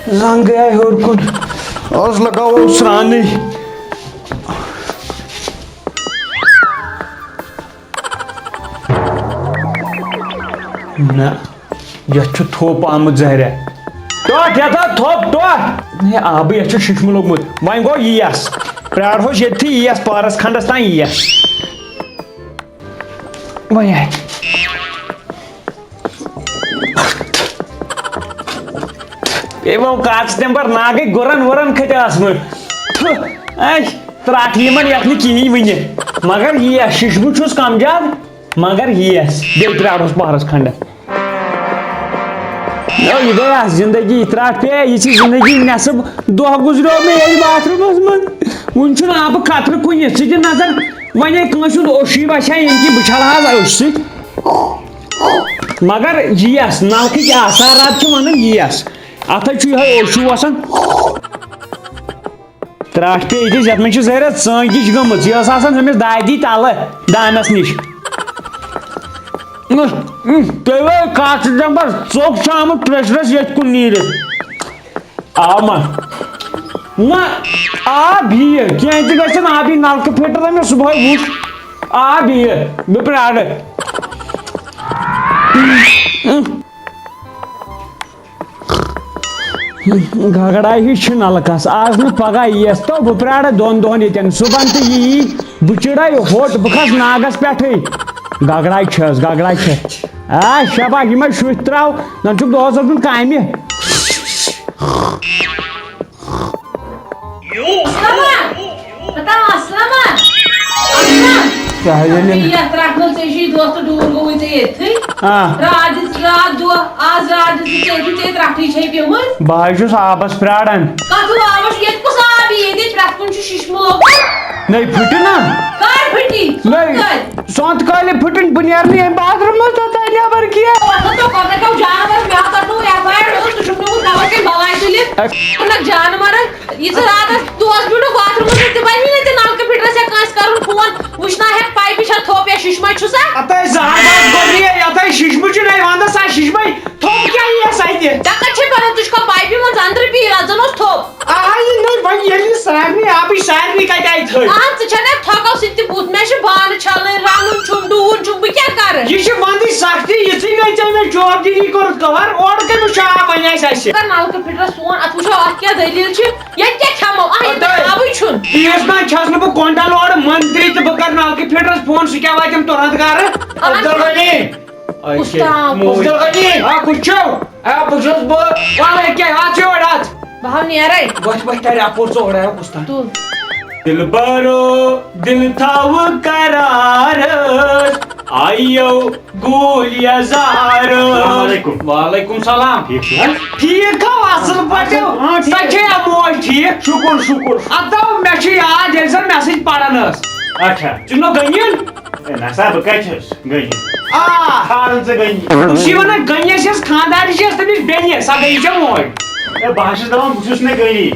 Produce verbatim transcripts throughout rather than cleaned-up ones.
زنٛگ گٔیے ہیوٚر کُن۔ آز لگاوو سرٛانٕے۔ نہ، یتھ چھُ تھوٚپ آمُت زہرہ۔ ٹوٹھ، یتھ ہا تھوٚپ، ٹوٹھ۔ ہے، آبٕے، یتھ چھُ ششمہٕ لوٚگمُت۔ وۄنۍ گوٚو یِیَس۔ پرٛارہوس ییٚتھی، یِیَس پہرس کھنڈس تام یِیَس۔ وۄنۍ آے۔ اے وۄنۍ کر ژٕ تَمہِ پتہٕ ناگٕے گُرن وُرن کھٔتۍ آسمہٕ۔ تھُ، اے، ترٛٹھ یِمن یتھ نہٕ کِہیٖنۍ وٕنہِ۔ مگر یِیَس، ششمہٕ چھُس کم زیادٕ، مگر یِیَس۔ بیٚیہِ پرٛارہوس پہرس کھنڈس۔ نو، یہِ گٔے اَتھ زِندگی، یہِ ترٛٹھ پیٚیہِ، یہِ چھِ زِندگی نٮ۪صٕف دۄہ گُزریو مےٚ ییٚتہِ باتھ روٗمَس منٛز۔ وُنہِ چھُنہٕ آبہٕ قطرٕ کُنہِ۔ ژٕ دِ نظر، وۄنۍ ہے کٲنٛسہِ ہُنٛد اوشُے وَسہِ ہا ییٚمہِ کِنۍ بہٕ چھَلہٕ ہا آز أچھ سۭتۍ۔ مگر یِیَس، نَلکٕکۍ آثارات چھِ وَنان یِیَس۔ اَتھ حظ چھُ یِہوٚے اوشُو وَسان۔ ترٛٹھ پیٚیہِ أکِس، یَتھ منٛز چھِ زہرہ ژٲنٛگِج گٔمٕژ۔ یہِ ٲس آسان أمِس دادی تَلہٕ دانَس نِش۔ اُہ، اُہ، تیٚلہِ کَتھ چھِ دَپان، ژوٚک چھُ آمُت پریشرَس ییٚتھۍ کُن نیٖرِتھ۔ آو ما؟ نہ، آب یِیہِ، کینٛہہ تہِ گژھِ نہٕ، آب یِیہِ، نَلکہٕ فِٹَر مےٚ صُبحٲے وُچھ۔ آب یِیہِ، بہٕ پرٛارٕ۔ گگڑا ہِش چھِ نلکس، آز نہٕ پگاہ یِیَس تو بہٕ پرٛارٕ دۄن دۄہن ییٚتٮ۪ن۔ صُبحن تہٕ یی، بہٕ چِڑے ہوٚٹ، بہٕ کھس ناگس پٮ۪ٹھٕے۔ گگڑا چھَس، گگڑا چھَس۔ آ، شاباش، یِمے شُرۍ ترٛاو، زن چھُکھ دۄہس اوسمُت کامہِ۔ اسلامہ، پتہ اسلامہ، اسلام۔ کیٛاہ ییٚلہِ یتھ رٹھ منٛز ژےٚ چھُے دۄہ تہٕ ڈوٗر گوٚوُے ژےٚ ییٚتھٕے۔ آ۔ راتھ دِژ، راتھ دۄہ، آز راتھ دِژ ژےٚ، ژےٚ ترٛٹھٕے چھے پیٚمٕژ۔ بہٕ حظ چھُس آبس پرٛاران۔ کتھ آبس؟ ییٚتہِ کُس آب یی؟ ییٚتہِ پرٛٮ۪تھ کُنہِ چھُ ششمہٕ لوٚگمُت۔ نٔے پھٕٹہِ نا؟ کر پھٕٹی؟ نٔے۔ کر؟ سونٛتہٕ کالہِ پھٕٹٕنۍ، بہٕ نیرٕ نہٕ ییٚمہِ باتھ روٗم منٛز توٚتام نٮ۪بر کینٛہہ۔ مطلب، ژےٚ کوٚر نہٕ کانٛہہ جانور، مےٚ ہسا تھوٚو ایف آی آر، مےٚ دوٚپ، ژٕ چھُکھ نہٕ وُنہِ دوا کِنۍ بلاے تُلِتھ۔ اَسہِ کوٚر نہٕ جانورن۔ یہِ ژٕ راتس دۄہس بیوٗٹھُکھ باتھ روٗمس منٛز، تہِ بنہِ نہٕ تہِ نلکہٕ فِٹرس یا کٲنٛسہِ کرُن فون، وٕچھناہ ہیٚکھ پایپہِ چھا تھوٚپ یا ششمہ چھُسا؟ ہتے زہر بس گوٚو یہِ، یتھے ششمہٕ چھُ نَے ونٛدس آسہِ ششمے، تھوٚپ کیٛاہ یِیَس اتہِ؟ ژےٚ کتہِ چھے بنان؟ ژٕ چھُکھا پایپہِ منٛز أنٛدرٕ بِہِتھ، اتھ زن اوس تھوٚپ۔ آ، یہِ نٔے وۄنۍ ییٚلہِ یہِ سارنٕے آبٕچ سارنٕے کتہِ آیہِ تھٔج؟ اہن، ژٕ چھَکھ نہ تھۄکو سۭتۍ تہِ بُتھ، مےٚ چھِ بانہٕ چھلٕنۍ، رنُن چھُم، ڈُوُن چھُم، بہٕ کیٛاہ کرٕ؟ یہِ چھِ ونٛدٕچ سختی، یِژٕے مےٚ ژےٚ مےٚ چوب دِنی کوٚرُتھ قہر، اورٕ کَمہِ وٕچھو آب وَنہِ آسہِ اَسہِ؟ کر نلکہٕ فِٹرس فون، اتھ وٕچھو اتھ کیٛاہ دٔلیٖل چھِ، ییٚتہِ کیٛاہ کھٮ۪مو؟ آ، ییٚتہِ اَدٕ آبٕے چھُنہٕ۔ تیٖژ نہ چھَس نہٕ بہٕ کۄنٹل اورٕ منتری تہٕ بہٕ کرٕ نلکہٕ فِٹرس فون، سُہ کیٛاہ واتٮ۪م تُہنٛد گرٕ؟ اہن۔ عبدالغنی۔ کُس تام؟ موج۔ عبدالغنی۔ آ، کُس چھُو؟ آ، بہٕ چھُس بہٕ۔ وَلہٕ، ییٚکیٛاہ، اَتھ چھُ یورٕ اَتھ۔ بہٕ ہاو نیرَے۔ وۄتھ، وۄتھ، تَرِ اَپور ژٕ اورٕ، آو کُس تام۔ تُل۔ دِلبرو، دِل تھاوٕ قرارس، آیو گوٗلۍ یزارس۔ السلام علیکُم۔ وعلیکُم سلام۔ ٹھیٖک چھِو حظ؟ ٹھیٖک گوٚو، اَصٕل پٲٹھۍ۔ آ، ٹھیٖک۔ سۄ چھےٚ موج ٹھیٖک؟ شُکُر، شُکُر۔ اَدٕ مےٚ چھُ یاد، ییٚلہِ زَن مےٚ سۭتۍ پَران ٲس۔ اچھا۔ ژٕ نہٕ گٔنٛدیُن؟ ہے، نہ سا، بہٕ کَتہِ چھُس گٔنٛدِتھ؟ آ۔ ژھانٛڈُن ژٕ گٔنٛدِتھ۔ بہٕ چھُس وَنان، گٔنٛدِس یۄس خانٛدارِنۍ چھِ، یۄس تٔمِس بیٚنہِ، سۄ گٔیی ژےٚ موج۔ ہے، بہٕ ہا چھُس دَپان، بہٕ چھُس نہٕ گٔنٛدی۔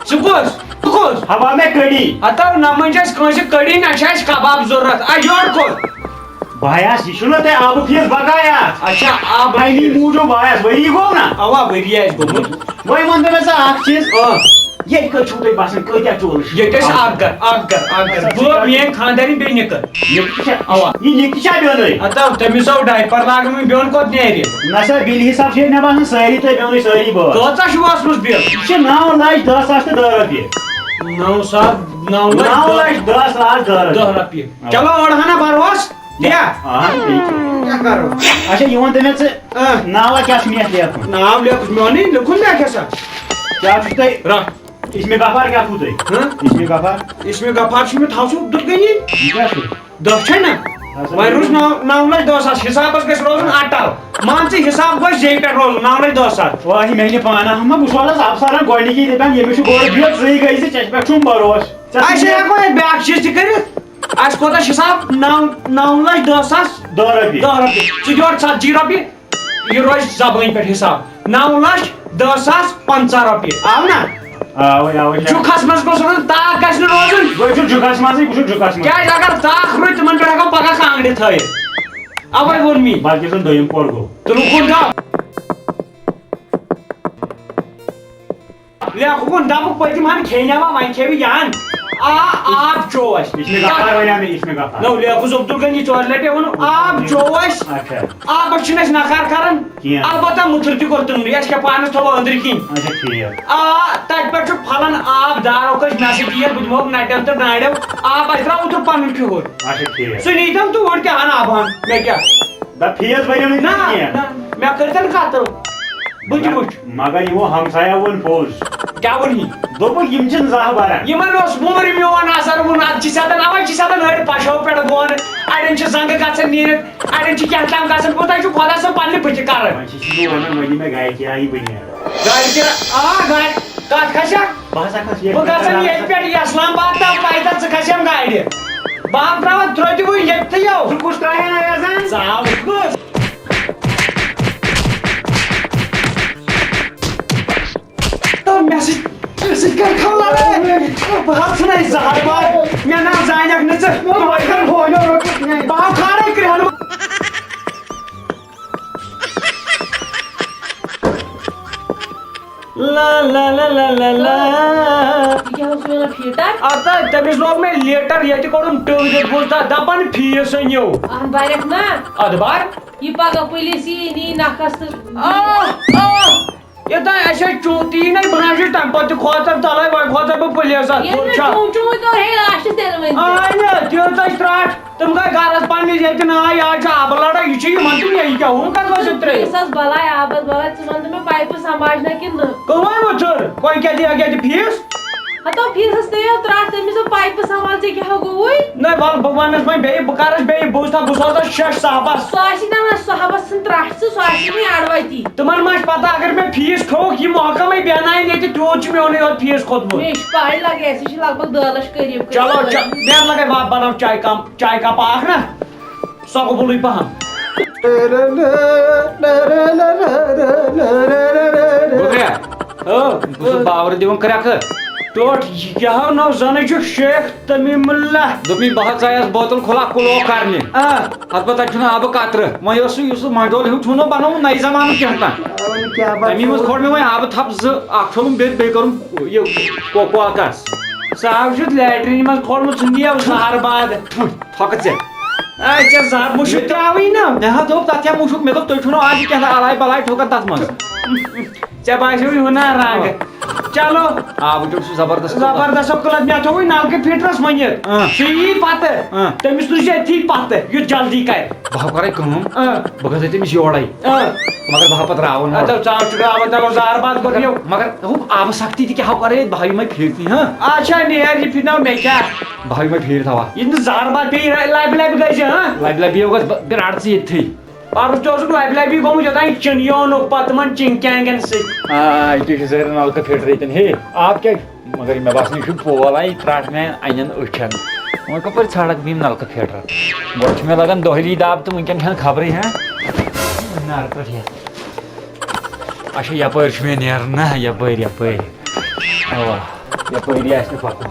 ژٕ کُس؟ ژٕ کُس؟ ہا، بہٕ ہا مےٚ کٔڑی۔ ہتا، نہ وۄنۍ چھِ اَسہِ کٲنٛسہِ کٔڑی، نہ چھِ اَسہِ کباب ضوٚرَتھ۔ آ، یورٕ کوٚت؟ بہٕ ہا آس، یہِ چھُنہ تۄہہِ آبہٕ فیٖس بقایا۔ اچھا، آب اَمی موٗجوٗب آس، ؤری گوٚو نہ؟ اَوا، ؤری آسہِ گوٚمُت۔ وۄنۍ وَن تہٕ مےٚ ژٕ اَکھ چیٖز۔ آ۔ ییٚتہِ کَتہِ چھُو تۄہہِ باسان، کۭتیٛاہ ٹولہٕ چھِ؟ ییٚتہِ ٲسۍ اَکھ گَرٕ، اَکھ گَرٕ، اَکھ گَرٕ۔ اچھا، بہٕ، میٛٲنۍ خانٛدارِنۍ بیٚیہِ نِکہٕ۔ نِکہٕ تہِ چھا؟ اَوا۔ یہِ نِکہٕ تہِ چھا بیٚنُے؟ ہتا، تٔمِس آو ڈایپر لاگنہٕ، وۄنۍ بیٚون کوٚت نیرِ؟ نہ سا، بِلہِ حِساب چھِ ییٚتہِ مےٚ باسان سٲری تۄہہِ بیٚونٕے، سٲری بٲژ۔ کۭژاہ چھُو ٲسمٕژ بِل؟ یہِ چھِ نَو لَچھ دَہ ساس تہٕ دَہ رۄپیہِ۔ نَو ساس، نَو لَچھ نَو دَہ۔ لَچھ دَہ ساس دَہ رۄپیہِ۔ دَہ رۄپیہِ۔ اَوا۔ چلو، أڑ ہنا بَروس۔ کیٛاہ؟ آ، ٹھیٖک چھُ۔ کیٛاہ کَرو؟ اچھا، یہِ وَن تہٕ مےٚ ژٕ، آ۔ ناو کیٛاہ چھُ مےٚ اَتھ لیکھُن؟ ناو لیکھ، میونٕے لیکھُن لیکھ سا۔ کیٛاہ چھُ تۄہہِ؟ رَٹھ۔ اسمِ غفار کیٛاہ چھُو تۄہہِ؟ ہہ؟ اسمِ غفار؟ اسمِ غفار چھُ مےٚ تھاوسُو عبدالغنی۔ یہِ کیٛاہ چھُ؟ دَہ چھےٚ نہ؟ اَدٕ سا وۄنۍ روٗز نَو، نَو لَچھ دَہ ساس، حِسابَس گژھِ روزُن اَٹَل۔ مان ژٕ، حِساب گوٚژھ زیٚیہِ پٮ۪ٹھ روزُن، نَو لَچھ دَہ ساس۔ واہی، مےٚ نہِ پانہٕ ہَم، بہٕ چھُس وَلہٕ اَفسَرَن گۄڈٕنِکی دَپان، ییٚمِس چھُ گۄڈٕ بِہِتھ، ژٕے گٔے زِ ژےٚ چھِ پٮ۪ٹھ چھُم بَروسہٕ۔ ژےٚ اَسہِ ہٮ۪کو أسۍ بیٛاکھ چیٖز تہِ کٔرِتھ؟ اَسہِ کوٗتاہ چھُ حِساب؟ نَو، نَو لَچھ دَہ ساس۔ دَہ رۄپیہِ۔ دَہ رۄپیہِ۔ ژٕ تہِ یورٕ ژَتجی رۄپیہِ۔ یہِ روزِ زبٲنۍ پٮ۪ٹھ حِساب۔ نَو لَچھ دَہ ساس پنٛژاہ رۄپیہِ۔ آو نا؟ آوے، آوے، شاید۔ جُکھس منٛز گوٚژھ روزُن، تاکھ گژھِ نہٕ روزُن۔ بہٕ چھُس جُکھس منٛزٕے، بہٕ چھُس جُکھس منٛز۔ کیٛازِ اگر تاکھ روٗدۍ، تِمن پٮ۪ٹھ ہٮ۪کو پگاہ کانٛگرِ تھٲیِتھ۔ اوے ووٚن مےٚ۔ بلکہِ زن دوٚیِم پور گوٚو۔ تہٕ رُکُن گوٚو۔ لیکھُن دَپُکھ پٔتِم ہن کھیٚنۍ اما وۄنۍ کھیٚوِ یہِ ہن۔ آ، آب چوو اَسہِ۔ یہِ چھِ مےٚ غفار وَنان، یہِ چھِ مےٚ غفار۔ نو، لیکھُس عبدالغنی ژورِ لَٹہِ ووٚن، آب چوو اَسہِ۔ اچھا۔ آبَس چھِنہٕ اَسہِ نَکھار کَران۔ کینٛہہ۔ البتہ مُتُر تہِ کوٚر تِمنٕے، اَسہِ کیٛاہ پانَس تھاوو أنٛدرۍ کِنۍ۔ اچھا، ٹھیٖک۔ آ، تَتہِ پٮ۪ٹھ چھُ پھلان آب دارو کٔژ مےٚ سۭتۍ یِیَن، بہٕ دِمہوکھ نَٹٮ۪ن تہٕ ناڑٮ۪و۔ آب اَسہِ درٛاو اوترٕ پَنُن کیُہُر۔ اچھا، ٹھیٖک۔ سُہ نیٖتَن توٗرۍ تہِ ہَن آبہٕ ہَن، مےٚ کیٛاہ؟ دَپ فیٖس بٔرِو نہٕ نہ، کینٛہہ۔ نہ، مےٚ کٔرۍتَن قتل۔ بہٕ تہِ وٕچھ۔ مگر یِمو ہمسایو ووٚن پوٚز۔ کیٛاہ ووٚن یہِ؟ دوٚپُکھ، یِم چھِنہٕ زانٛہہ بَران۔ یِمَن اوس وُمرِ میون اثر ووٚن، اَتھ چھِ سیٚدَن، اَوَے چھِ سیٚدَن أڑۍ پَشو پٮ۪ٹھ بۄن، اَڑٮ۪ن چھِ زنٛگہٕ گژھان نیٖرِتھ، اَڑٮ۪ن چھِ کیٛاہ تام گژھان، کوٗتاہ چھُ خۄدا صٲب پَننہِ بٕتھِ کَران۔ وۄنۍ چھُس بہٕ وَنان، وۄنۍ یہِ مےٚ گَرِ کیٛاہ یہِ بٔنیٛان۔ گاڑِ کِرا-، آ، گاڑِ، کَتھ کھسکھ؟ بہٕ ہسا کھسہٕ ییٚتہِ۔ بہٕ گژھٕ ییٚتہِ پٮ۪ٹھ اسلام آباد تام، پَیدَل، ژٕ کھسکھ گاڑِ۔ بہٕ ہاو ترٛاوَتھ درٛوتہِ وٕنۍ ییٚتہِ تہٕ یو۔ ژٕ کُس ترٛاوِ ہا یَزان؟ ژٕ آو کُس؟ تہٕ مےٚ سۭتۍ، مےٚ سۭتۍ کَرِ کھم لڑٲے۔ بہٕ ہا ژھٕنَے زہر بار۔ مےٚ نہ زانکھ نہٕ ژٕ۔ بہٕ ہا کھارے کرٛہُن۔ لا لا لا لا لا لا۔ یہِ کیٛاہ اوس وَنان فیٖٹر؟ اَدٕ تٔمِس لوگ مےٚ لیٹر، ییٚتہِ کوٚڑُم ٹٲوِتھ، بوٗزتھا، دَپان فیٖس أنِو۔ اَہَن بَرٮ۪کھ نا۔ اَدٕ بَر۔ یہِ پَگاہ پُلیٖس یی، نی نَکھَس تہٕ آہ، آہ۔ یوٚتام اَسہِ ٲسۍ چوٗ-، تی نَے بہٕ نہ چھُس تَمہِ پَتہٕ تہِ کھوژان تَلَے، وۄنۍ کھوژان بہٕ پُلیٖسَس۔ ییٚلہِ مےٚ چوٗ-، چوٗ-، کوٚر، ہے، لاسٹَس تیٚلہِ ؤنۍ زِ۔ آے نہ، دیُت اَسہِ ترٛٹھ۔ تِم گٔے گَرَس پنٛنِس ییٚتہِ ناے، آے چھُ آبہٕ لَڑٲے، یہِ چھُ یِمَن تہِ یہِ کیٛاہ ہُم کَتھ وَسہِ ترٛٲوِتھ۔ فیٖسَس بَلاے آبَس بَلاے، ژٕ وَن تہٕ مےٚ پایپہٕ سَمباجنہ کِنہٕ نہٕ؟ کٕہٕنۍ وۄنۍ ژٔر، وۄنۍ کیٛاہ دِیا کیٛاہ دِ فیٖس؟ ہتو فیٖسس تہِ یو ترٛٹھ، تٔمِس دوٚپ پایپہٕ سنبھال، ژےٚ کیٛاہ ہو گوٚوُے؟ نہ، وَلہٕ بہٕ وَنس وۄنۍ بیٚیہِ، بہٕ کَرس بیٚیہِ، بہٕ وٕچھٕ تھا، بہٕ سوزس شش صاحبس۔ سُہ آسی نہ وۄنۍ صاحبس ژھٕن ترٛٹھ ژٕ، سُہ آسی وۄنۍ اَڑوَتی۔ تِمن ما چھِ پتہ، اگر مےٚ فیٖس کھیوٚوُکھ، یِم محکمے بیٚہناون ییٚتہِ، تیوٗت چھُ میونُے یوت فیٖس کھوٚتمُت۔ مےٚ چھِ پَے لگان، اَسہِ چھِ لگ بگ دَہ لَچھ قریٖب قریٖب۔ چلو، چ-، نیرٕ لگے، وَ-، بَناو چاے کم، چاے کپ اکھ نا۔ سۄ قبوٗلٕے پہم۔ گوٚبریا، ہو۔ بہٕ چھُس باورٕ دِوان کرٛٮ۪کہٕ۔ ٹوٹھ، یہِ کیٛاہ ہو ناو زَنٕے چھُ شیخ تمیٖم اللہ۔ دوٚپمَے بہٕ حظ ژایَس بوتل کھُلا کُلو کرنہِ۔ آ۔ ہتہٕ پتہٕ تَتہِ چھُنہٕ آبہٕ قطرٕ۔ وۄنۍ اوس سُہ، یُس سُہ مانڈول ہیوٗ چھُنہٕ بَنومُت نَیہِ زمانُک کینٛہہ تام۔ وۄنۍ کیٛاہ تَمی منٛز بَنومُت؟ کھول مےٚ وۄنۍ آبہٕ تھَپھ زٕ، اَکھ چھوٚلُم بیٚیہِ، بیٚیہِ کوٚرُم یہِ کو-، کوکَس۔ سُہ آو چھُ لیٹرینہِ منٛز کھولمُت، ژھُن یہِ زہر باد۔ تھۄکہٕ ژےٚ۔ اے، ژےٚ زہر مُشُک ترٛاوٕے نا۔ مےٚ ہا دوٚپ تَتھ کیٛاہ مُشُک، مےٚ دوٚپ تُہۍ چھُو نہٕ آز یہِ کینٛہہ تام اَلَے بَلَے ٹھوکان تَتھ منٛز۔ ژےٚ باسیوٕے ہُہ نا رنٛگ۔ چلو۔ آ، وٕچھو، سُہ زبردست۔ زبردست قٕلت، مےٚ تھوٚوُے نَلکہٕ فِٹرَس ؤنِتھ۔ آ۔ سُہ یی پَتہٕ۔ آ۔ تٔمِس تُج ژےٚ أتھی پَتہٕ، یُتھ جلدی کَرِ۔ بہٕ ہا کَرَے کٲم۔ آ۔ بہٕ گژھٕ تٔمِس یورَے۔ آ۔ مگر بہٕ ہا پَتہٕ راوُن اَدٕ اورٕ۔ ژاو چھُ راوان، چلو زہر باد گوٚو یو۔ مگر ہُہ آبہٕ سختی تہِ کیٛاہ ہا کَرٕ ییٚتہِ، بہٕ ہا یِمَے پھِرِ تہِ، ہاں۔ اچھا، نیر یہِ پھِرناو مےٚ کیٛاہ؟ بہٕ ہا یِمَے پھِرِ تھاوان۔ یہِ نہٕ زہر باد پیٚیہِ، لَبہِ لَبہِ گژھِ، ہاں۔ لَبہِ لَبہِ یو گژھِ، بہٕ، بہٕ رَٹہٕ ژٕ ییٚتھٕے۔ پرُس تہِ اوسُکھ لَبہِ لَبہِ گوٚمُت یوٚتام چِن یون اوٚک پَتہٕ تِمَن چِنکیٛانٛگَن سۭتۍ۔ آ، یہِ کیٛاہ چھِ زہرِ نَلکہٕ فِٹرٕ ییٚتٮ۪ن؟ ہے، آب کیٛاہ؟ مگر مےٚ باسان، یہِ چھُ پول، آ، یہِ ترٛٹھ مےٚ اَنٮ۪ن أچھَن۔ وۄنۍ کَپٲرۍ ژھانٛڈَکھ بہٕ یِم نَلکہٕ فِٹرٕ؟ گۄڈٕ چھُ مےٚ لَگان دۄہلی دَب تہٕ وٕنۍکٮ۪ن چھَنہٕ خبرٕے، ہا؟ نارٕ پٮ۪ٹھ یَتھ۔ اچھا، یَپٲرۍ چھُ مےٚ نیرُن، نہ، یَپٲرۍ، یَپٲرۍ۔ اَوا، یَپٲری آسہِ نہٕ پَکُن۔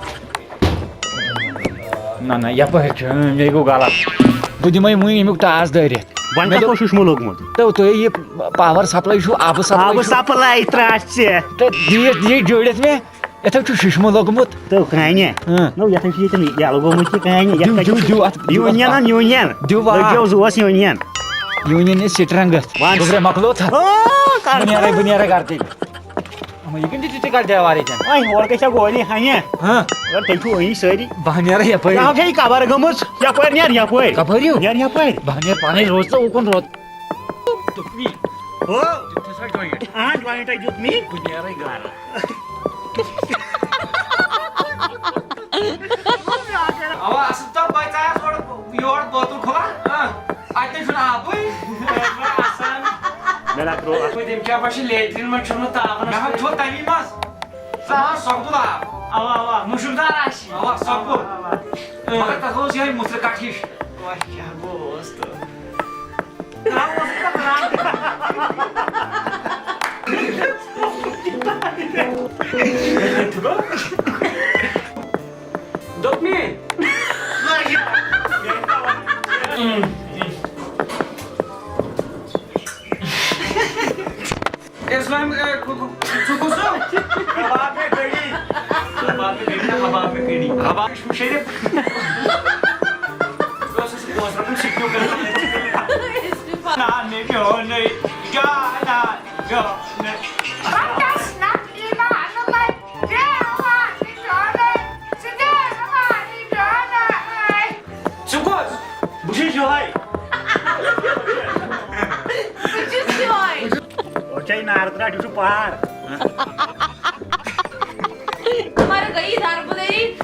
نہ، نہ، یَپٲرۍ چھُ، اۭں، مےٚ گوٚو غلط۔ بہٕ دِمَے وٕنۍ اَمیُک ٹاس دٲرِتھ۔ وۄنۍ مےٚ کَتھ دوٚپ، اوس شُشمہٕ لوٚگمُت؟ تہٕ تُہۍ یہِ پاور سپلاے چھُو، آبہٕ سپلاے آبہٕ چھُو؟ سپلاے ترٛٹھ ژےٚ۔ تہٕ دِیِو، دِیِو جٲڑِتھ مےٚ۔ یَتھ حظ چھُ شِشمہٕ لوٚگمُت۔ تہٕ کانہِ۔ اۭں۔ نو، یَتھ حظ چھِ ییٚتٮ۪ن یَلہٕ گوٚمُت یہِ کانہِ۔ یَتھ دِیِو، کَتہِ دِیِو، چھُ؟ دِیِو اَتھ، دِیِو اَتھ یوٗنیَنَن، پَتہٕ۔ یوٗنیَن۔ دِیِو آ۔ لٔگِو زُوَس یوٗنیَن۔ Union is strength۔ وَن۔ گوٚبرا، مۄکلو تھَتھ۔ آ، کَر۔ بہٕ نیرَے، بہٕ نیرَے گَرٕ تیٚلہِ۔ اَما یہِ کَمہِ تہِ ژٕ کَڑ دیوار ییٚتٮ۪ن؟ اَے، ہورٕ گژھِ ہا گولی ہَنہِ۔ ہاں۔ اگر تُہۍ چھِو أنی سٲری۔ بہٕ ہا نیرَے یَپٲرۍ۔ یہِ ہا چھےٚ یہِ کَبَر گٔمٕژ۔ یَپٲرۍ نیر، یَپٲرۍ۔ کَپٲرۍ ہیوٗ؟ نیر یَپٲرۍ۔ بہٕ ہا نیرٕ پانَے روزٕ ژٕ اوکُن روزٕ۔ دوٚپمَے۔ ہو۔ دیُتنَے سا joint۔ آ، joint ہَے دیُت مےٚ۔ بہٕ نیرَے گَرٕ۔ اَوا، اَصٕل تہٕ بہٕ ژایَس اورٕ یور بٲتُل کھُلا۔ آ۔ اَتہِ نَے چھُنہٕ آبٕے۔ مےٚ نہ ترٛوو اَتھ۔ تٔمۍ کیٛاہ باسہِ لیٹریٖن منٛز چھُنہٕ تاپَن مےٚ ہا تھوٚو تَمی منٛز۔ ژٕ ہا سۄکھبُل آب۔ اَوا، اَوا۔ مُشُک دار آسہِ۔ اَوا، سۄکھبُل۔ اَوا، اَوا۔ مگر تَتھ اوس یِہوٚے مُژرٕ کَٹھ ہِش۔ وۄنۍ کیٛاہ گوٚو اوس تہٕ؟ دوٚپمے۔ بابا شریف۔ بہٕ اوسُس اوترٕ کُن سِکِو کران۔ نا، مےٚ پیوٚو نہٕ جانا، پیوٚو نہٕ۔ پتہٕ ٲس نقلی نا، نقلی۔ ژٕ کُس؟ بہٕ چھُس یِہوٚے۔ بہٕ چھُس یِہوٚے۔ او چاے نار ترٛٹھ، یہِ چھُ پار۔ تمہارے گئی دار بدری۔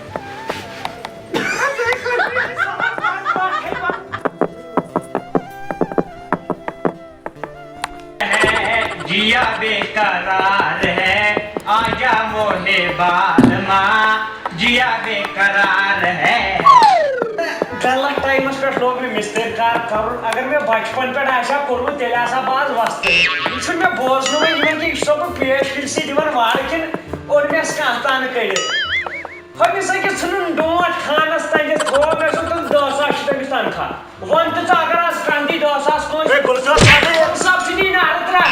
جیا بیقرار ہے، آجا موہے بالما، جیا بیقرار ہے۔ غلط ٹائمس پٮ۪ٹھ لوگ مےٚ مِستٔرۍ کار کرُن۔ اگر مےٚ بچپن پٮ۪ٹھ آسہِ ہا کوٚرمُت، تیٚلہِ آسہٕ ہا بہٕ از وستہٕ۔ یہِ چھُنہٕ مےٚ بوزنُے، یِمن کیٛاہ، یہِ چھُسا بہٕ پیش کِلسی دِوان وارٕ کِنہٕ اوٚن مےٚ سکاہ تانہٕ کٔڑِتھ؟ ہُمِس أکِس ژھٕنُن ڈونٛٹھ خانس تٔنٛدِتھ، تھوٚو مےٚ سُہ تہٕ دَہ ساس چھِ تٔمِس تنخواہ۔ وۄنۍ تہٕ ژٕ اگر از کانٛہہ دی دَہ ساس کٲنٛسہِ۔ ہے، گُلہٕ صٲب، ژٕ ہا گٔیے۔ گُلہٕ صٲب چھِ دِنۍ نہٕ اَتھ ترٛٹھ۔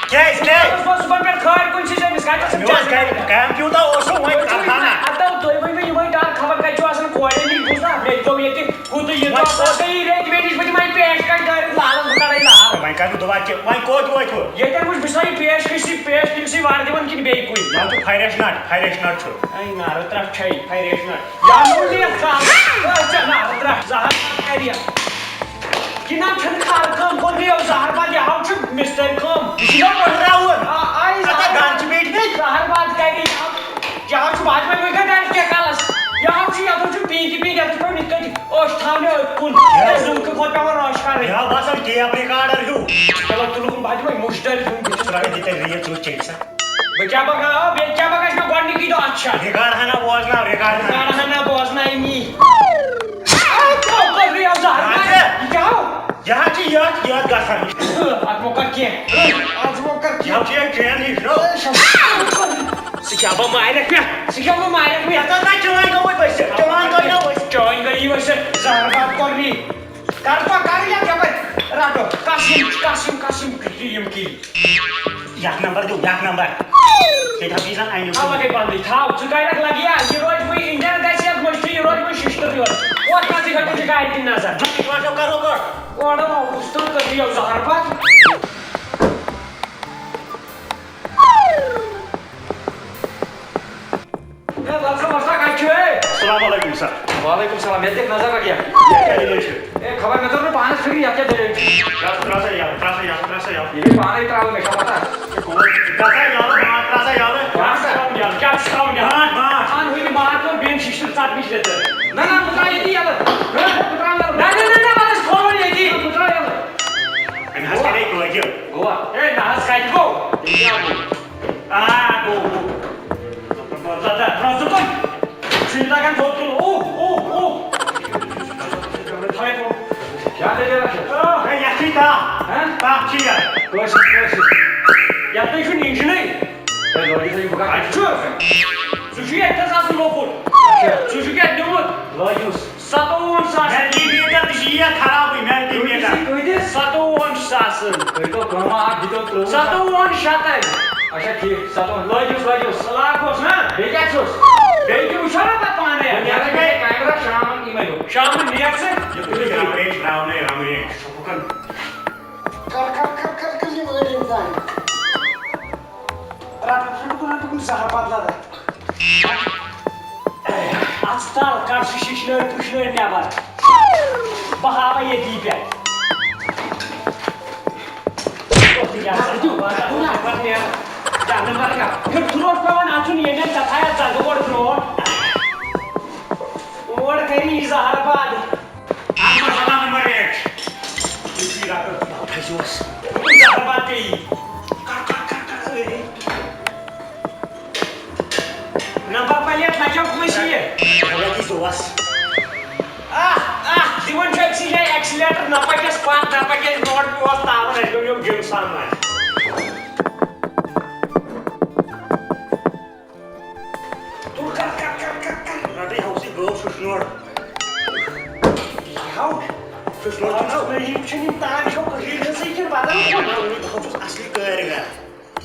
کیٛازِ، کیٛازِ؟ بہٕ اوسُس صُبحن پٮ۪ٹھ کھارِ کُن چھُس أمِس، کَتہِ چھُس مےٚ اوس أمِس؟ کَمہِ، کَمہِ پیوٗنٛتاہ اوسُم وۄنۍ تُہۍ چھِو کران نا؟ اَدٕ تۄہہِ ؤنِو یِمَے ڈَر خبر کَتہِ چھُ آسان کورٮ۪ن نِش، بوٗزنا؟ مےٚ تہِ گوٚو ییٚتہِ ہُہ تہٕ یہِ تہٕ وۄنۍ سۄ گٔیی رٮ۪تۍ مےٚ نِش، بہٕ دِمَے پیش کَتہِ دٲرِتھ لالَس، بہٕ کَڑَے لال۔ وۄنۍ کَر نہٕ دُبار کینٛہہ، وۄنۍ کوٚت وٲتۍ ہُہ؟ ییٚتٮ۪ن وٕچھ بہٕ سا یہِ پیش کِس، یہِ پیش کِس، یہِ وَردِ وَن کِنہٕ بیٚیہِ کُنہِ؟ وۄنۍ چھُ فرٛٮ۪ش نَٹ، فرٛٮ۪ش نَٹ چھُ۔ اے نارٕ ترٛٹھ چھے، پریشنر۔ یا نوٗنیت کَم۔ أسۍ چھِ نارٕ ترٛٹھ، زہر کَرِ۔ کِنہٕ چھُنہٕ کار کٲم کوٚرمُت، یہِ زہر بَد، یہِ ہاو چھُ مِستٔرۍ کٲم۔ یہِ چھُ مےٚ پٔہراوُن۔ آ، آ، یہِ اَتھ زہر گَن چھِ بیٖٹھمٕتۍ۔ زہر بَد کَرِ یہِ ہاو۔ یہِ ہاو چھُ بَد، وۄنۍ گٔے گَرِ کیٛاہ کَلَس؟ یہِ ہاو چھُ یَتھ چھُ پِنٛکہِ پِنٛکہِ، یَتھ چھُ پٮ۪وان یِتھ کٔنۍ أچھ تھاونہِ أتھۍ کُن۔ یہِ۔ تَمہِ ذوٗلہٕ کہِ کھۄتہٕ پٮ۪وان رٲچھ کَرٕنۍ۔ یہِ ہاو باسان ٹیپ ریکارڈر ہیوٗ۔ چلو، تُلُکھ بَد وۄنۍ مُشدٲرۍ ہیوٗ بٕتھِس۔ ترٛٲوِتھ یہِ تیٚلہِ ریٖل ژٕ وٕچھ ژےٚ سا۔ بہٕ کیٛاہ پَکہٕ ہا، بیٚیہِ کیٛاہ پَکہٕ ہا، مےٚ گۄڈٕنِکی دۄہ اَتھ چھا۔ ریکارڈ ہنا بوزناو، ریکارڈ ہنا۔ ریکارڈ ہنا بوزناے نی۔ آ، کیٛاہ کوٚر مےٚ یَتھ زَہر؟ اَدٕ۔ یہِ کیٛاہ ہو؟ یہِ حظ چھِ یَتھ، یَتھ گژھان۔ اَتھ مۄکھ کَر کینٛہہ۔ اَتھ مۄکھ کَر کینٛہہ۔ یہِ حظ چھِ یہِ ٹرین ہِش، نو۔ ژٕ کیٛاہ بہٕ مارٮ۪کھ مےٚ؟ ژٕ کیٛاہ بہٕ مارٮ۪کھ مےٚ؟ یَتھ حظ نہ چٲنۍ گٔمٕتۍ ؤسِتھ، چٲنۍ گٔے نہ ؤسِتھ۔ چٲنۍ گٔیی ؤسِتھ، زَہر بَد کوٚر مےٚ۔ کر تو کر یتھ یپٲرۍ رٹو۔ قسم، قسم، قسم، کریم کی۔ یتھ نمبر دیو، یتھ نمبر۔ تیٚلہِ حظ یی زن اَمیُک۔ تھاو لگے بندٕے، تھاو۔ ژٕ کَرٮ۪کھ لگیا، یہِ روزِ وۄنۍ انڈین گژھِ یتھ مٔشتٕے، یہِ روزِ وۄنۍ ششتٕرٕے یوت۔ وۄتھ نہ ژٕ ہیٚکہِ ژٕ گاڑِ کِنۍ نظر۔ جُٹھٕے چھُ آسان کرو گۄڈٕ۔ اورٕ آو کُس تہٕ کٔرِو یَو زہر پتہٕ۔ ہے، لگ سا وۄستا، کَتہِ چھُ، ہے؟ السلام علیکم سر۔ وعلیکم السلام، ییٚتہِ دِکھ نظر رَٹھ یَتھ۔ یَتھ کیٛاہ دٔلیٖل چھِ؟ ہے، خبر مےٚ توٚر نہٕ پانَس فِکرِ، یَتھ کیٛاہ دٔلیٖل چھِ۔ ترٛاو سا، ترٛاو سا یَلہٕ، ترٛاو سا یَلہٕ، ترٛاو سا یَلہٕ۔ یہِ گٔے پانَے ترٛاوٕنۍ، مےٚ چھا پَتہ۔ ترٛاو سا یَلہٕ، بانٛٹھ ترٛاو سا یَلہٕ۔ بانٛٹھ کیٛاہ چھُ تھاوُن یَلہٕ؟ کیٛاہ چھُ تھاوُن یَلہٕ؟ بانٛٹھ، بانٛٹھ۔ اَن ہُہ یہِ بانٛٹھ ترٛوو بیٚیہِ شِشتٕر ژَٹنٕچ تہِ تہٕ۔ نہ، نہ، بہٕ ترٛاوٕ ییٚتی یَلہٕ۔ نہ، بہٕ ترٛاوٕ یَلہٕ۔ نہ، نہ، نہ، نہ، وَلہٕ أسۍ کھولو ییٚتی۔ بہٕ ترٛاوٕ یَلہٕ۔ أمۍ حظ کَرے کٲجِر۔ گوٚوا؟ ہے، نہ حظ، کَتہِ گوٚو؟ تیٚلہِ کیٛاہ گوٚو؟ آ، گوٚو، گوٚو۔ زبردست، زبردست۔ چھُنہٕ تَگان تھوٚد تُلُن۔ اوہ، اوہ، اوہ۔ کیٛاہ دٔلیٖلہ چھِ؟ آ، ہے، یَتھ چھُے تَپھ۔ ہہ؟ تَپھ چھِ یَتھ۔ کٲشِر، کٲشِر۔ یَتھ نَے چھُنہٕ اِنجِنٕے۔ ہے، لٲگِو سا یہِ بہٕ کَتھ اَتہِ چھُ۔ ژٕ چھُکھ ییٚتہِ تھَس آسان لۄکُٹ۔ اچھا۔ ژٕ چھُکھ یَتھ نیوٗمُت۔ لٲگِوس۔ ستووُہن ساسن۔ ملٹی میٹر تہِ چھِ یی اَتھ خرابٕے، ملٹی میٹر۔ کۭتِس؟ ستووُہن ساسن۔ کٔرۍ تو کٲم، اَکھ دِتو ترٛۆوُہ ساس۔ ستووُہن شیٚتن۔ اچھا، ٹھیٖک، ستووُہن۔ لٲگِوس، لٲگِوس۔ لاگوس نا۔ بیٚیہِ کیٛاہ چھُس؟ بیٚیہِ تہِ وٕچھو نا پتہٕ پانے۔ وۄنۍ نیرٕ بہٕ کیمرہ شامن یِمے دۄہ۔ شامن نیر ژٕ۔ یہِ تُلِو یہِ رنٛگ رینج ترٛاونَے، رنٛگ رینج۔ کر، کر، کر، کر، کر یہِ وٲلۍ اِنسان۔ رٹُن چھُ، رٹُن، رٹُن، زہر بدل رٹھ۔ اژھ تل، کڑ سُہ شِشنٲر پُشنٲر نٮ۪بر۔ بہٕ ہاوے ییٚتی پٮ۪ٹھ۔ ہیوٚتُن اوس پٮ۪وان اَژُن ییٚمٮ۪ن تَتھ آیَس زنٛگہٕ گۄڈٕ برٛونٛٹھ۔ اور کَرِ یہِ زہر باد۔ اَتھ منٛز ہٮ۪کان نمبر ریٹ۔ یُس یہِ رٹو، بہٕ پھسیوس۔ زہر باد پیٚیہِ۔ کر، کر، کر، کر، أرے۔ نمبر پلیٹ لگیو کٲنٛسہِ یہِ؟ لگی دوس۔ آہ، آہ، دِوان چھُ أکسٕے جایہِ ایکسیلیٹر، نہ پکٮ۪س پتھ، نہ پکٮ۪س برونٛٹھ، پیوس تاوان، اَسہِ گوٚو یِم جِم سان وۄنۍ۔ تُل کر، کر، کر، کر، کر۔ رٹٕے ہاوسٕے گٲو چھُس نوٚر۔ ہاو۔ چھُس نوٚر، چھُس نوٚر۔ یِم چھِنہٕ یِم تام چھو کٔشیٖرِ ہٕنٛزٕے کِنہٕ بدل کانٛہہ؟ نہ، وٕنہِ دۄہَس چھُس اصلی کٲرۍ گرٕ۔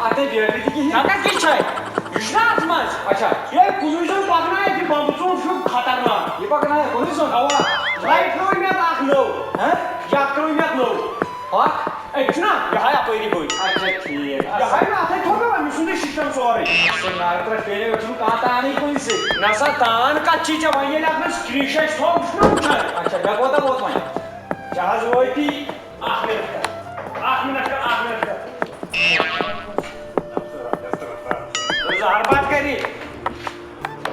اَتھ نَے بیٹری تہِ کِہیٖنۍ۔ نہ تَتھ کیٛاہ چھَے؟ یہِ چھُنہ اَتھ منٛز؟ اچھا۔ یے کُنُے زوٚن پَکنایہِ، یہِ بمبہٕ ژوٗنٛٹھ چھُ خطرناک۔ یہِ پَکنایہِ کُنُے زوٚن؟ اَوا۔ لایٹ ترٛٲوٕے مےٚ اَتھ اَکھ نٔو۔ ہہ؟ یہِ اَکھ ترٛٲوٕے مےٚ اَتھ نٔو۔ اَکھ؟ أکۍ چھُنہ یِہوٚے اَپٲری بٔتۍ۔ اچھا، ٹھیٖک۔ یِہوٚے مےٚ اَتھَے تھوٚو مےٚ وۄنۍ، مےٚ چھُنہٕ یہِ سِسٹَم سورُے۔ اَصٕل نار ترٛٹھ پیٚیہِ نہٕ، مےٚ چھُنہٕ کانٛہہ تانٕے کُنہِ سۭتۍ۔ نہ سا، تان کَتھ چھی ژےٚ وۄنۍ، ییٚلہِ اَتھ منٛز کِرٛش آسہِ تھوٚو، وٕچھ نہ وٕچھان۔ اچھا، مےٚ کوتاہ ووت وۄنۍ؟ کیٛاہ حظ وٲتی؟ اکھ منٹ کر، اکھ منٹ کر، اکھ منٹ کر۔ زہر باد کری۔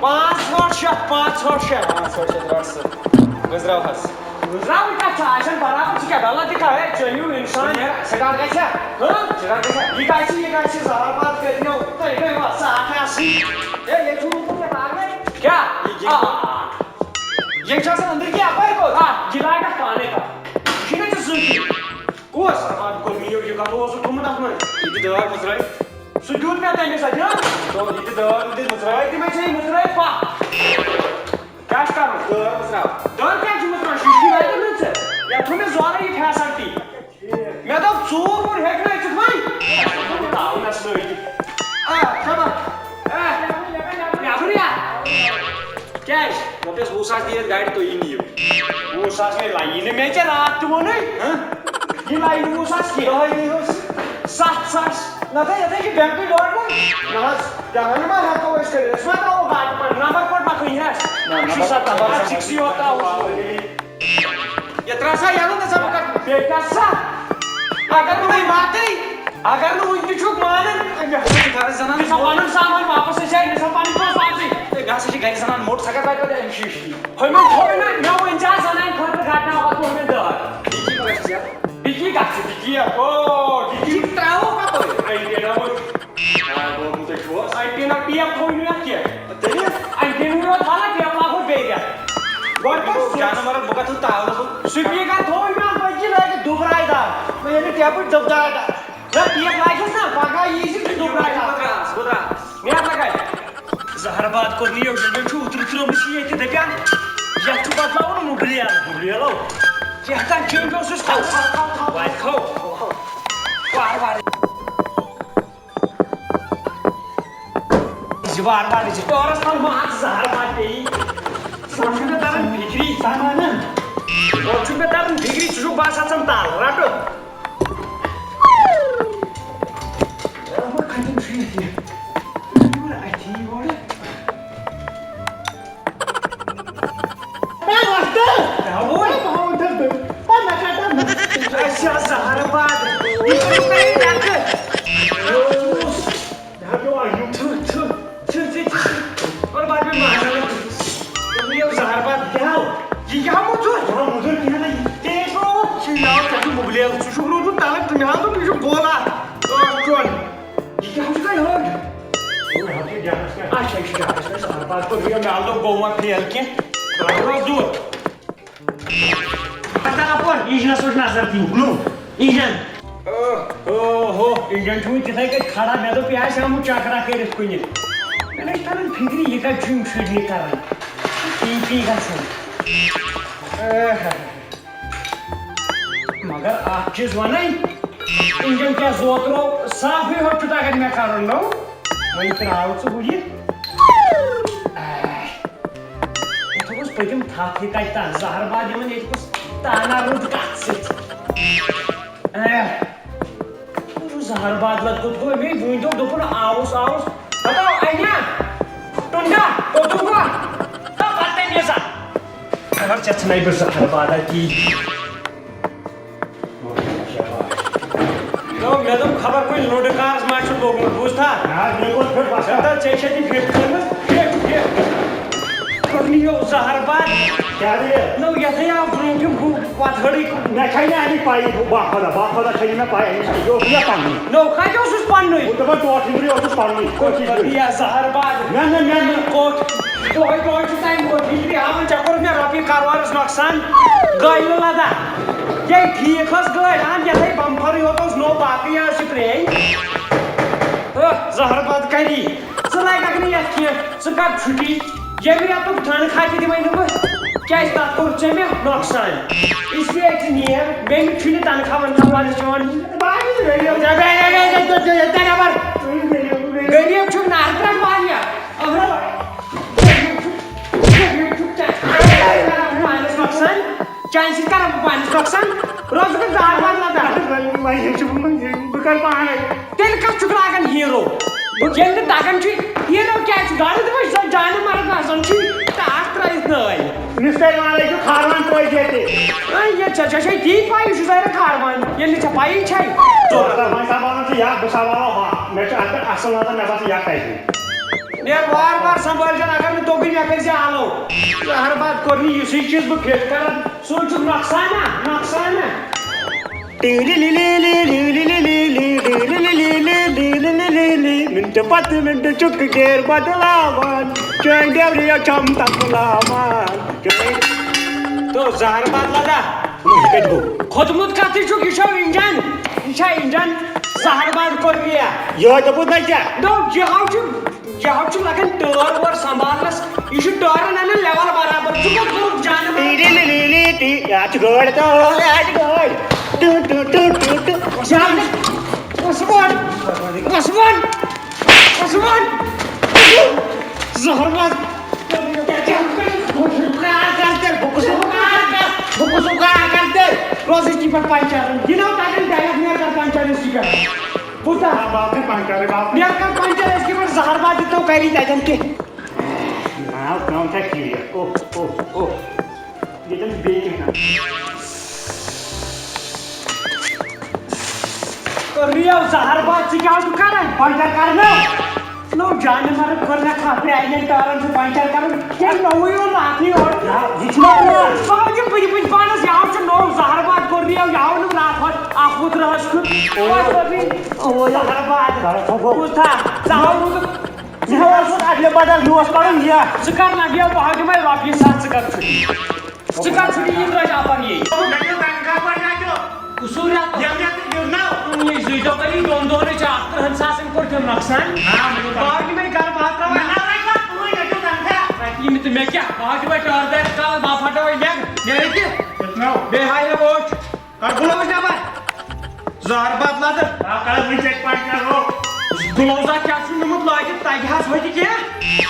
پانٛژھ ہٲٹھ شیٚتھ، پانٛژھ ہٲٹھ شیٚتھ۔ پانٛژھ ہٲٹھ شیٚتھ رٹ سا۔ گٔنزراو حظ۔ گٔنزراوٕے کتھ چھِ، آسان برابر، ژٕ کیٛاہ غلط تہِ کھا، ہے، ژٕ أنِو انسان۔ سٹارٹ گژھِ ہا؟ ہاں؟ سٹارٹ گژھِ ہا؟ یہِ گژھِ، یہِ گژھِ، زہر باد کٔرِتھ نو، تۄہہِ گٔے وَ-، ژٕ اکھ آسٕے۔ ہے، ییٚتہِ چھُ وُنہِ ژےٚ پاگلے۔ کیٛاہ؟ یہِ گِنٛد۔ آ۔ یہِ چھُ آسان أنٛدٕرۍ کِنۍ اَپٲرۍ کوٚت؟ آ، یہِ لاگَکھ پانَے پَتہٕ۔ یہِ چھُنہ ژےٚ سۭتی۔ کُس؟ اَتھ کوٚر مےٚ یہِ کَتھ اوس ژٕ تھوٚمُت اَتھ منٛز؟ یہِ تہِ دٲر مٕژرٲے۔ سُہ دیُت مےٚ تٔمِس اَتہِ، ہا؟ دوٚپ، یہِ تہِ دٲر تہِ مٕژرٲے۔ تٔمۍ چھےٚ یہِ مٕژرٲے پَتھ۔ کیٛاہ چھُ کَرُن؟ دٲر مٕژراو۔ دٲر کیٛاہ چھُ مٕژراوُن؟ شیٖشہٕ ویدٕ نہٕ ژےٚ؟ یَتھ تھوٚو مےٚ زورَے یہِ فیسَلٹی۔ مےٚ دوٚپ، ژوٗر ووٗر ہیٚکہِ نہٕ أژِتھ وۄنۍ۔ تاوُن اَسہِ لٲگِتھ۔ آ، شاباش۔ آ، نٮ۪بر یا۔ کیٛازِ؟ رۄپیَس وُہ ساس دِیِو گاڑِ، تُہۍ نِیِو۔ وُہ ساس مےٚ لَگی نہٕ، مےٚ ژےٚ راتھ تہِ ووٚنُے۔ ہہ؟ یہِ لَگہِ نہٕ وُہ ساس کینٛہہ۔ دۄہَے نِیوس۔ ستھ ساس۔ نہ تہٕ یِتھَے چھِ بٮ۪نٛکٕے لوٹمُت۔ نہ حظ، جہان ما ہٮ۪کو أسۍ کٔرِتھ؟ أسۍ ما ترٛاوو گاڑِ پَنٕنۍ؟ نمبر پٲٹھۍ ما کُنہِ ہٮ۪س؟ نہ، نمبر شیٖشہ تباہ، سِکسٕے یوت ترٛاوو۔ یہِ ترٛاو سا یَلہٕ، نہ سا بہٕ کَرٕ۔ بیٚیہِ کَر سا؟ اگر نہٕ وۄنۍ ماتٕے، اگر نہٕ وٕنہِ تہِ چھُکھ مانان، مےٚ ہسا چھِ گَرِ زَنان، مےٚ چھا پَنُن سامان واپَس، أسۍ آے، مےٚ چھا پَنٕنۍ پونٛسہٕ واپسٕے۔ ہے، مےٚ ہسا چھِ گَرِ زَنان موٚٹ، سۄ کَتہِ واتہِ پَتہٕ أمِس شیٖشہِ؟ ہُمٮ۪ن تھوٚو نہٕ، مےٚ ؤنۍ زِ آز زَنانہِ خٲطرٕ گَرِ نہ واتو ہُمٮ۪ن دٲر۔ یہِ کہِ گژھِ یا؟ یہِ کی گژھِ، یہِ کی یا؟ او، یہِ کی۔ یہِ ترٛاوو کَپٲرۍ؟ اَتہِ نیرو۔ آ، گوٚو تۄہہِ چھُو حظ؟ اَتہِ پیٚیہِ نہ ٹیپ تھوٚوٕے نہٕ اَتھ کینٛہہ۔ تیٚلہِ؟ اَتہِ پیٚیہِ نہٕ یوت حالہ ٹیپ لاگو بیٚیہِ رٮ۪تھ۔ گۄڈٕ کر گوٚو سُہ جانور، بہٕ کَتھ تھوٚو تاونَس منٛز؟ سپیٖکر تھوٚوٕے مےٚ اَتھ بٔتھِ لٲگِتھ دُبراے دار۔ مےٚ ییٚلہِ ٹیپٕچ دُبدار دار۔ نہ، ٹیپ لاگٮ۪س نہ، پگاہ یی زِ تُہۍ دُبراے دار۔ بہٕ درٛاس، بہٕ درٛاس۔ نیرٕ لگے۔ زہر باد کوٚر نہٕ یہِ، یہِ چھُ اوترٕ ترٛٲومٕژ یہِ ییٚتہِ دَپان، یَتھ چھُ بدلاوُن مُبلیل۔ مُبلیلو؟ کیٛاہ تام چینج اوسُس تھاوُن۔ تھاو، تھاو، تھاو۔ وارٕ کھو۔ وارٕ وارٕ۔ زِ وارٕ وارٕ زِ ٹٲرَس تَل مان ژٕ زہر ما پیٚیی۔ گۄڈٕ چھُ مےٚ تَران فِکری۔ سامان۔ گۄڈٕ چھُ مےٚ تَران فِکری، ژٕ چھُکھ باسان ژَم تَل رَٹہٕ۔ اَما کَتٮ۪ن چھُ یہِ؟ یہِ چھُ یِوان اَتھی یورٕ۔ اے وۄستہٕ! کیٛاہ گوٚو؟ اے بہٕ ہاوَو تۄہہِ بٔلۍ۔ اے مےٚ کَتٮ۪ن؟ اَسہِ چھِ آز زہرٕ باد۔ یہِ چھُ تۄہہِ ڈَکہٕ۔ تھُ، تھُ، تھُ، تھُ، تھُ۔ اور بعد میں ماجا۔ تُہۍ یِیِو زہر باد۔ کیٛاہ ہو؟ یہِ کیٛاہ موٚزوٗر؟ یہِ موٚزوٗر کِہیٖنۍ نہٕ۔ تیز گوٚو۔ ژٕ یاو، ژےٚ چھُ مُبلیل۔ ژٕ چھُکھ روٗدمُت تَلہٕ، تہٕ مےٚ ہا دوٚپ، یہِ چھُ بولان۔ ٲٹھ ٹوٚن۔ یہِ کیٛاہ چھُ تۄہہِ ہٲنٛڈ؟ اچھا، یہِ چھُ ڈاکٹرس پٮ۪ٹھ۔ پتہٕ کوٚر یہِ مےٚ دوٚپ گوٚو ما فیل کینٛہہ، درٛاو روز دوٗر۔ پتہٕ اپور انجنس وٕچھ نظر دِنۍ۔ نو۔ انجن۔ اوہ، اوہ، ہو، انجن چھُ وٕنہِ تِتھَے کٔنۍ کھڑا۔ مےٚ دوٚپ یہِ آسہِ آمُت چکرا کٔرِتھ کُنہِ۔ مےٚ نہ چھِ تران فِکرِ یہِ کتہِ چھُ یِم شُرۍ یہِ کران۔ پی پی گژھان۔ اوہ۔ مگر اکھ چیٖز ونے، انجن کیٛاہ زوترو صافٕے ہوت چھُ تگان مےٚ کرُن، نو؟ وۄنۍ ترٛاو ژٕ ہُہ یہِ۔ آہ۔ یتھ اوس پٔتِم تھپھ یہِ کتہِ تام زہر باد یِمن ییٚتہِ کُس تانا روٚٹ کتھ سۭتۍ۔ آہ۔ زہر باد لگ کوٚت گوٚو مےٚ وُنہِ دوٚپ دوٚپُن آوُس آوُس۔ ہتو انیا، ٹُنڈا، کوٚت گوٚو؟ تو پتہٕ تٔمۍ یہِ زہر۔ خبر ژےٚ ژھٕنَے بہٕ زہر بادا کی۔ نو، مےٚ دوٚپ خبر کُنہِ لُنٛڈٕ کارس ما چھُ لوٚگمُت، بوٗزتھا؟ نہ حظ، مےٚ کوٚت پھِٹ باسان۔ ہے، تہٕ ژےٚ چھےٚ تہِ پھِٹ کٔرمٕژ، پھِٹ، پھِٹ۔ کوٚرمُت یہِ زہر باد۔ کیٛاہ دٔلیٖل؟ نو، یَتھٕے آو برٛونٛٹھِم ہُہ وَتہٕ ہٕڑٕے۔ مےٚ چھَے نہٕ اَمِچ پَیی، بہٕ، بہٕ خۄدا، بہٕ خۄدا چھَے نہٕ مےٚ پَے اَمِچ کینٛہہ۔ یہِ اوس مےٚ پَنُن۔ نو، کَتہِ اوسُس پَننُے؟ بہٕ دَپان ٹوٹھ ہِنٛدرٕے اوسُس پَننُے۔ کوٚت پَتہٕ یہِ زہر باد؟ نہ، نہ، نہ، نہ۔ کوٚت؟ دۄہَے دۄہَے چھُ تَمہِ کوٚت ہِجری ہاوان، ژےٚ کوٚرُتھ مےٚ رۄپیہِ کَرورَس نۄقصان۔ گٲلۍ نہٕ لَدان۔ یے ٹھیٖک ٲس گٲڑۍ، اَہَن یَتھَے بَمفَرٕے یوت اوس نوٚو، باقٕے ٲس یہِ پرٛٲنۍ۔ ہہ، زہر باد کَری۔ ژٕ لَگَکھ نہٕ یَتھ کینٛہہ، ژٕ کَر چھُٹی۔ ییٚمہِ رٮ۪تُک تنخواہ تہِ دِمَے نہٕ بہٕ، کیٛازِ تَتھ کوٚر ژےٚ مےٚ نۄقصان۔ اس لیے ژٕ نیر، مےٚ نہٕ چھُنہٕ تنخواہ ونخواہ پانَس چون۔ غریٖب چھُکھ نارٕ پٮ۪ٹھ واریاہ۔ غریٖب چھُکھ، غریٖب چھُکھ، ژےٚ چھُکھ پانَس نۄقصان۔ چانہِ سۭتۍ کَرٕ بہٕ پانَس نۄقصان؟ روزٕ بہٕ زار وار لَدان۔ وۄنۍ ہیٚچھِ بہٕ، وۄنۍ ہیٚچھِ بہٕ، بہٕ کَرٕ پانَے۔ تیٚلہِ کَتھ چھُکھ لاگان ہیٖرو؟ ییٚلہِ نہٕ تَگان چھُ، ہیٖرو کیٛازِ چھُ؟ گاڑِ تہِ وٕچھ زَن جانہِ مرگ آسان چھُ، تہٕ اَتھ ترٛٲیِتھ نٲلۍ۔ مِستٔرۍ وانَے چھُ کھاروان توتہِ ییٚتہِ۔ اے، یہِ ژےٚ، ژےٚ چھے تی پَے، یہِ چھُ ظٲہِر کھاروان، ییٚلہِ نہٕ ژےٚ پَیی چھے۔ ژٕ وَن سا، وۄنۍ سنٛبھالُن ژٕ یَتھ، بہٕ سنٛبھالو ہۄ۔ مےٚ چھُ اَتھ پٮ۪ٹھ اَصٕل نظر، مےٚ باسان یَتھ کَتہِ۔ مےٚ وارٕ وارٕ سنٛبھٲلۍ زٮ۪ن، اگر نہٕ توٚگُے مےٚ کٔرۍ زِ آلو۔ زہر باد کوٚر نہٕ یہِ، سُے چیٖز بہٕ فِٹ کَران۔ سُے چھُ نۄقصان نا، نۄقصان نا۔ مِنٹہٕ پتہٕ مِنٹہٕ چھُکھ گیر بدلاوان، چٲنۍ ڈیورِیا چھَم تَپلاوان۔ تو زہر باد لگا۔ یہِ کَتہِ گوٚو؟ کھوٚتمُت کَتھٕے چھُکھ، یہِ چھا اِنجن؟ یہِ چھا اِنجن؟ زہر باد کوٚر مےٚ۔ یِہوٚے دوٚپُتھ نہ ژےٚ؟ دوٚپ، یہِ ہاو چھُ یہِ حظ چھُ لگان ٹٲر وٲر سنبھالنس، یہِ چھُ ٹٲرن انان لیول برابر۔ ژٕ کوٚت کوٚرُکھ جانہٕ T T T T T, یہِ چھِ گٲڑۍ تہٕ یہِ چھِ گٲڑۍ۔ ٹُ ٹُ ٹُ ٹُ ٹُ۔ عثمان، عثمان، عثمان، عثمان۔ زہر باد۔ بہٕ کُس کار کرٕ تیٚلہِ؟ بہٕ کُس کار کرٕ؟ بہٕ کُس کار کرٕ تیٚلہِ؟ روزٕے ژٕ پٮ۪ٹھ پنچرن۔ یہِ نہ تتٮ۪ن ڈایریکٹ نیرٕ کر پنچرس تہِ پٮ۪ٹھ۔ کوٗتاہ؟ آ، باقٕے پنچرٕے، باقٕے۔ مےٚ کر پنچر، أسۍ کِتھ پٲٹھۍ زہر باد دِتو کری تتٮ۪ن کینٛہہ؟ نہ، کٲم چھےٚ ٹھیٖک۔ اوہ، اوہ، اوہ۔ ییٚتٮ۪ن چھُ بیٚیہِ کینٛہہ کانٛہہ۔ ریو زہر باد، ژٕ کیٛاہ چھُکھ کران؟ پنچر کرنہٕ۔ نو جانہِ مرد کٔر مےٚ کھپرِ، اَنٮ۪ن ٹٲرن چھُ پنچر کرُن۔ کیٛاہ نوٚوُے اوٚن اَتھٕے یورٕ؟ نہ، یہِ چھُنہ اوٚنمُت۔ بہٕ ہاو دِمہٕ، بہٕ دِمہٕ پانس، یہِ ہاو چھُ نوٚو زہر باد کوٚر ریو، یہِ ہاو نہٕ برٛونٛہہ۔ اکھ وُترٕ حظ کھیوٚت۔ اوے، اوے۔ زہر باد۔ زہر باد۔ بوٗزتھا؟ ژٕ ہاو روٗدُکھ۔ یہِ ہاو اوسُس اگلے بدل، یہِ اوس پرُن یہِ۔ ژٕ کر لگیو، بہٕ ہاو دِمے رۄپیہِ ساس، ژٕ کر چھُٹی۔ ژٕ کر چھُٹی، یہِ ترٛٲوۍ اپر یی۔ مےٚ دیُت تنخواہ گۄڈٕ، مےٚ دیُت۔ قصوٗر یا تو؟ ییٚلہِ مےٚ تہِ دیُت نا۔ یہِ زٕے دۄہ کٔرِو دۄن دۄہن أسۍ اکھ تٕرٛہن ساسن کوٚر تٔمۍ نۄقصان۔ آ، مےٚ دیُت تنخواہ۔ باقٕے وۄنۍ گرٕ بہٕ ہا ترٛاوٕ۔ نہ، نہ، وۄنۍ کَر، وۄنۍ مےٚ دیُت تنخواہ۔ یہِ مےٚ تہٕ مےٚ کیٛاہ؟ بہٕ ہا دِمے ٹٲر دارِ تالس، بہٕ ہا پھٹراوے میٚگ، نیرِ تہِ۔ دیُت نو۔ بیٚیہِ ہاے نہٕ ووٹ۔ کر گُلوبٕچ نٮ۪بر۔ زہر باد لدٕ۔ آ، کر وٕنۍ ژےٚ پنچر ہو۔ گُلوزا کیٛاہ چھُ نیوٗمُت لٲگِتھ؟ تَگہِ حظ ہوٚتہِ کینٛہہ؟